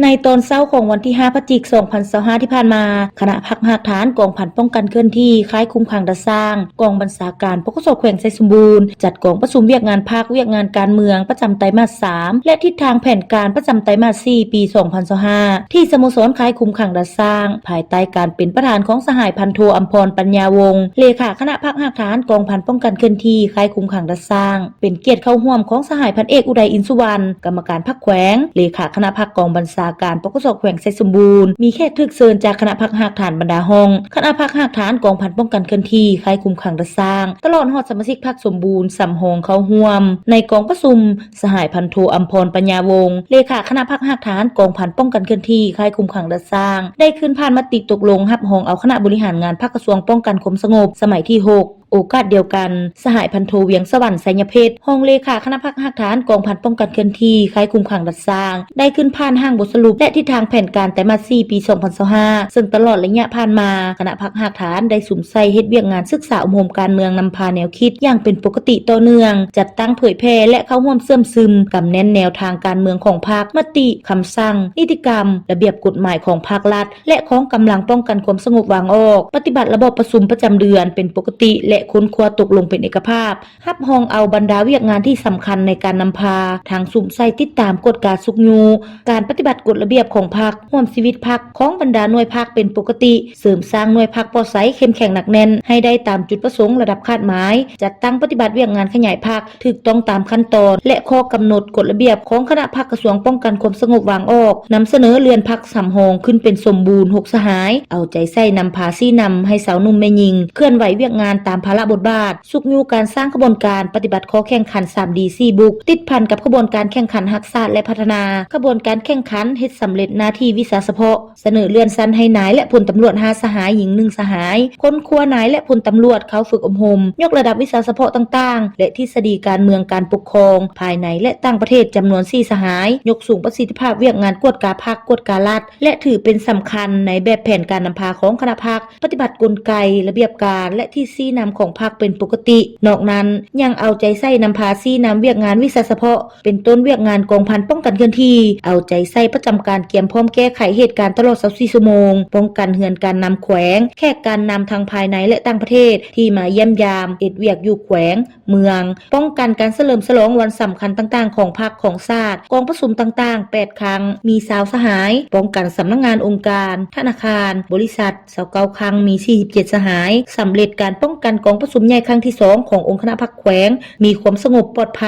ໃນຕອນເຊົ້າຂອງວັນທີຫ້າ ພະຈິກ ສອງພັນຊາວຫ້າ ທີ່ຜ່ານມາ, ຄະນະພັກຮາກຖານກອງພັນປ້ອງກັນເຄື່ອນທີ່ ຄ້າຍຄຸມຂັງດັດສ້າງ ກອງບັນຊາການ ປກສ ແຂວງໄຊສົມບູນ ຈັດກອງປະຊຸມວຽກງານພັກ, ວຽກງານການເມືອງປະຈຳໄຕມາດ ສາມ ແລະ ທິດທາງແຜນການປະຈຳໄຕມາດ ສີ່ ປີ ສອງພັນຊາວຫ້າ ທີ່ສະໂມສອນຄ້າຍຄຸມຂັງດັດສ້າງ ພາຍໃຕ້ການເປັນປະທານຂອງສະຫາຍພັນໂທ ອຳພອນ ປັນຍາວົງ ເລຂາຄະນະພັກຮາກຖານກອງພັນປ້ອງກັນເຄື່ອນທີ່ ຄ້າຍຄຸມຂັງດັດສ້າງ. ເປັນກຽດເຂົ້າຮ່ວມຂອງສະຫາຍພັນເອກ ອຸໄດ ອິນສຸວັນ ກຳມະການພັກແຂວງ, ເລຂາຄະນະພັກກອງບັນຊາການ ປກສ ແຂວງໄຊສົມບູນ, ມີແຂກຖືກເຊີນຈາກຄະນະພັກຮາກຖານບັນດາຫ້ອງ, ຄະນະພັກຮາກຖານກອງພັນປ້ອງກັນເຄື່ອນທີ່ ຄ້າຍຄຸມຂັງດັດສ້າງ, ຕະຫຼອດຮອດສະມາຊິກພັກສົມບູນ ສຳຮອງເຂົ້າຮ່ວມ. ໃນກອງປະຊຸມ, ສະຫາຍພັນໂທ ອຳພອນ ປັນຍາວົງ ເລຂາຄະນະພັກຮາກຖານກອງພັນປ້ອງກັນເຄື່ອນທີ່ ຄ້າຍຄຸມຂັງດັດສ້າງ ໄດ້ຂຶ້ນຜ່ານມະຕິຕົກລົງຮັບຮອງເອົາຄະນະບໍລິຫານງານພັກກະຊວງປ້ອງກັນຄວາມສະຫງົບສະໄໝທີຫົກ. ໂອກາດດຽວກັນ, ສະຫາຍພັນໂທ ວຽງສະຫວັນ ໄຊຍະເພັດ ຮອງເລຂາຄະນະພັກຮາກຖານກອງພັນປ້ອງກັນເຄື່ອນທີ່ ຄ້າຍຄຸມຂັງດັດສ້າງ ໄດ້ຂຶ້ນຜ່ານຮ່າງບົດສະຫຼຸບ ແລະ ທິດທາງແຜນການໄຕມາດ ສີ່ ປີ ສອງພັນຊາວຫ້າ ເຊິ່ງຕະຫຼອດໄລຍະຜ່ານມາ, ຄະນະພັກຮາກຖານໄດ້ສຸມໃສ່ເຮັດວຽກງານສຶກສາອົບຮົມການເມືອງນຳພາແນວຄິດຢ່າງເປັນປົກກະຕິຕໍ່ເນື່ອງ, ຈັດຕັ້ງເຜີຍແຜ່ ແລະ ເຂົ້າຮ່ວມເຊື່ອມຊຶມ, ກຳແໜ້ນແນວທາງການເມືອງຂອງພັກ, ມະຕິ, ຄຳສັ່ງ, ນິຕິກຳ, ລະບຽບກົດໝາຍຂອງພັກລັດ ແລະ ຂອງກຳລັງປ້ອງກັນຄວາມສະຫງົບວາງອອກ, ປະຕິບັດລະບອບປະຊຸມປະຈຳເດືອນເປັນປົກກະຕິ ແລະ ຄົ້ນຄວ້າຕົກລົງເປັນເອກະພາບ, ຮັບຮອງເອົາບັນດາວຽກງານທີ່ສຳຄັນໃນການນຳພາ, ທັງສຸມໃສ່ຕິດຕາມກວດກາຊຸກຍູ້ການປະຕິບັດກົດລະບຽບຂອງພັກ, ຮ່ວມຊີວິດພັກຂອງບັນດາໜ່ວຍພັກເປັນປົກກະຕິ, ເສີມສ້າງໜ່ວຍພັກປອດໃສເຂັ້ມແຂງໜັກແໜ້ນໃຫ້ໄດ້ຕາມຈຸດປະສົງລະດັບຄາດໝາຍ, ຈັດຕັ້ງປະຕິບັດວຽກງານຂະຫຍາຍພັກ ຖືກຕ້ອງຕາມຂັ້ນຕອນ ແລະ ຂໍ້ກຳນົດກົດລະບຽບຂອງຄະນະພັກກະຊວງປ້ອງກັນຄວາມສະຫງົບວາງອອກ, ນຳສະເໜີເລື່ອນພັກສຳຮອງຂຶ້ນເປັນສົມບູນ ຫົກ ສະຫາຍ, ເອົາໃຈໃສ່ນຳພາຊີ້ນຳໃຫ້ຊາວໜຸ່ມແມ່ຍິງເຄື່ອນໄຫວວຽກງານຕາມພາລະບົດບາດ, ຊຸກຍູ້ການສ້າງຂະບວນການປະຕິບັດຂໍ້ແຂ່ງຂັນ ສາມດີ ສີ່ ບຸກ ຕິດພັນກັບຂະບວນການແຂ່ງຂັນຮັກຊາດ ແລະ ພັດທະນາ, ຂະບວນການແຂ່ງຂັນເຮັດສຳເລັດໜ້າທີ່ວິຊາສະເພາະ, ສະເໜີເລື່ອນຊັ້ນໃຫ້ນາຍ ແລະ ພົນຕຳຫຼວດ ຫ້າ ສະຫາຍ, ຍິງ ໜຶ່ງ ສະຫາຍ, ຄົ້ນຄວ້ານາຍ ແລະ ພົນຕຳຫຼວດເຂົ້າຝຶກອົບຮົມ, ຍົກລະດັບວິຊາສະເພາະຕ່າງໆ ແລະ ທິດສະດີການເມືອງການປົກຄອງ ພາຍໃນ ແລະ ຕ່າງປະເທດ ຈຳນວນ ສີ່ ສະຫາຍ, ຍົກສູງປະສິດທິພາບວຽກງານກວດກາພັກ, ກວດກາລັດ ແລະ ຖືເປັນສຳຄັນໃນແບບແຜນການນຳພາຂອງຄະນະພັກ, ປະຕິບັດກົນໄກ, ລະບຽບການ ແລະ ທິດຊີ້ນຳຂອງພັກເປັນປົກກະຕິ. ນອກນັ້ນ, ຍັງເອົາໃຈໃສ່ນຳພາຊີ້ນຳວຽກງານວິຊາສະເພາະ, ເປັນຕົ້ນວຽກງານກອງພັນປ້ອງກັນເຄື່ອນທີ່, ເອົາໃຈໃສ່ປະຈຳການກຽມພ້ອມແກ້ໄຂເຫດການຕະຫຼອດ ຊາວສີ່ ຊົ່ວໂມງ, ປ້ອງກັນເຮືອນການນຳແຂວງ, ແຂກການນຳທັງພາຍໃນ ແລະ ຕ່າງປະເທດ ທີ່ມາຢ້ຽມຢາມເຮັດວຽກຢູ່ແຂວງ, ເມືອງ, ປ້ອງກັນການສະເຫຼີມສະຫຼອງວັນສຳຄັນຕ່າງໆຂອງພັກຂອງຊາດ, ກອງປະຊຸມຕ່າງໆ ແປດ ຄັ້ງ ມີ ຊາວ ສະຫາຍ, ປ້ອງກັນສຳນັກງານ, ອົງການ, ທະນາຄານ, ບໍລິສັດ, ຊາວເກົ້າ ຄັ້ງ ມີ ສີ່ສິບເຈັດ ສະຫາຍ, ສຳເລັດການປ້ອງກັນກອງປະຊຸມໃຫຍ່ຄັ້ງທີສອງຂອງອົງຄະນະພັກແຂວງ ມີຄວາມສະຫງົບປອດໄພ,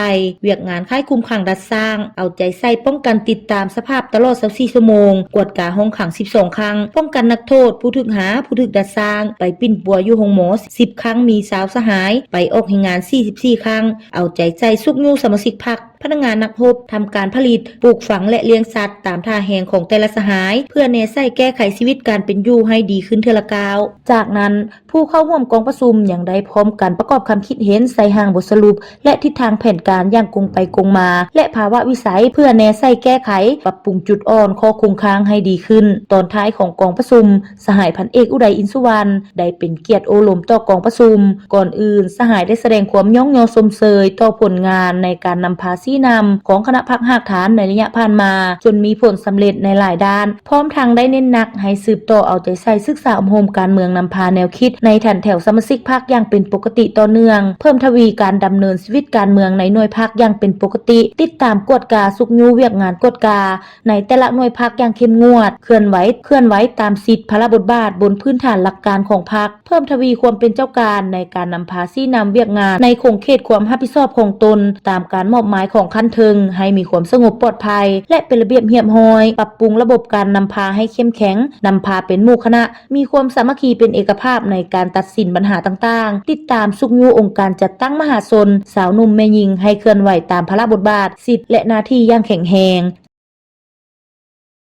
ວຽກງານຄ້າຍຄຸມຂັງດັດສ້າງ ເອົາໃຈໃສ່ປ້ອງກັນຕິດຕາມສະພາບຕະຫຼອດ ຊາວສີ່ ຊົ່ວໂມງ, ກວດກາຫ້ອງຂັງ ສິບສອງ ຄັ້ງ, ປ້ອງກັນນັກໂທດ, ຜູ້ຖືກຫາ, ຜູ້ຖືກດັດສ້າງ ໄປປິ່ນປົວຢູ່ໂຮງໝໍ ສິບ ຄັ້ງ ມີ ຊາວ ສະຫາຍ, ໄປອອກແຮງງານ ສີ່ສິບສີ່ ຄັ້ງ, ເອົາໃຈໃສ່ຊຸກຍູ້ສະມາຊິກພັກ, ພະນັກງານນັກຮົບ, ທຳການຜະລິດ, ປູກຝັງ ແລະ ລ້ຽງສັດຕາມທ່າແຮງຂອງແຕ່ລະສະຫາຍ ເພື່ອແນໃສ່ແກ້ໄຂຊີວິດການເປັນຢູ່ໃຫ້ດີຂຶ້ນເທື່ອລະກ້າວ. ຈາກນັ້ນ, ຜູ້ເຂົ້າຮ່ວມກອງປະຊຸມຍັງໄດ້ພ້ອມກັນປະກອບຄຳຄິດເຫັນໃສ່ຮ່າງບົດສະຫຼຸບ ແລະ ທິດທາງແຜນການຢ່າງກົງໄປກົງມາ ແລະ ພາວະວິໄສ ເພື່ອແນໃສ່ແກ້ໄຂ, ປັບປຸງຈຸດອ່ອນ, ຂໍ້ຄົງຄ້າງໃຫ້ດີຂຶ້ນ. ຕອນທ້າຍຂອງກອງປະຊຸມ, ສະຫາຍພັນເອກ ອຸໄດ ອິນສຸວັນ ໄດ້ເປັນກຽດໂອ້ລົມຕໍ່ກອງປະຊຸມ. ກ່ອນອື່ນ, ສະຫາຍໄດ້ສະແດງຄວາມຍ້ອງຍໍຊົມເຊີຍຕໍ່ຜົນງານໃນການນຳພາຊີ້ນຳຂອງຄະນະພັກຮາກຖານໃນໄລຍະຜ່ານມາ, ຈົນມີຜົນສຳເລັດໃນຫຼາຍດ້ານ, ພ້ອມທັງໄດ້ເນັ້ນໜັກໃຫ້ສືບຕໍ່ເອົາໃຈໃສ່ສຶກສາອົບຮົມການເມືອງນຳພາແນວຄິດໃນຖັນແຖວສະມາຊິກພັກຢ່າງເປັນປົກກະຕິຕໍ່ເນື່ອງ, ເພີ່ມທະວີການດຳເນີນຊີວິດການເມືອງໃນໜ່ວຍພັກຢ່າງເປັນປົກກະຕິ, ຕິດຕາມກວດກາຊຸກຍູ້ວຽກງານກວດກາ ໃນແຕ່ລະໜ່ວຍພັກຢ່າງເຂັ້ມງວດ, ເຄື່ອນໄຫວ, ເຄື່ອນໄຫວຕາມສິດພາລະບົດບາດບົນພື້ນຖານຫຼັກການຂອງພັກ, ເພີ່ມທະວີຄວາມເປັນເຈົ້າການໃນການນຳພາຊີ້ນຳວຽກງານໃນຂົງເຂດຄວາມຮັບຜິດຊອບຂອງຕົນ, ຕາມການມອບໝາຍຂອງຂັ້ນເທິງ, ໃຫ້ມີຄວາມສະຫງົບປອດໄພ ແລະ ເປັນລະບຽບຮຽບຮ້ອຍ, ປັບປຸງລະບົບການນຳພາໃຫ້ເຂັ້ມແຂງ, ນຳພາເປັນໝູ່ຄະນະ, ມີຄວາມສາມັກຄີເປັນເອກະພາບໃນການຕັດສິນບັນຫາຕ່າງໆ, ຕິດຕາມຊຸກຍູ້ອົງການຈັດຕັ້ງມະຫາຊົນ, ຊາວໜຸ່ມແມ່ຍິງໃຫ້ເຄື່ອນໄຫວຕາມພາລະບົດບາດ, ສິດ ແລະ ໜ້າທີ່ຢ່າງແຂງແຮງ.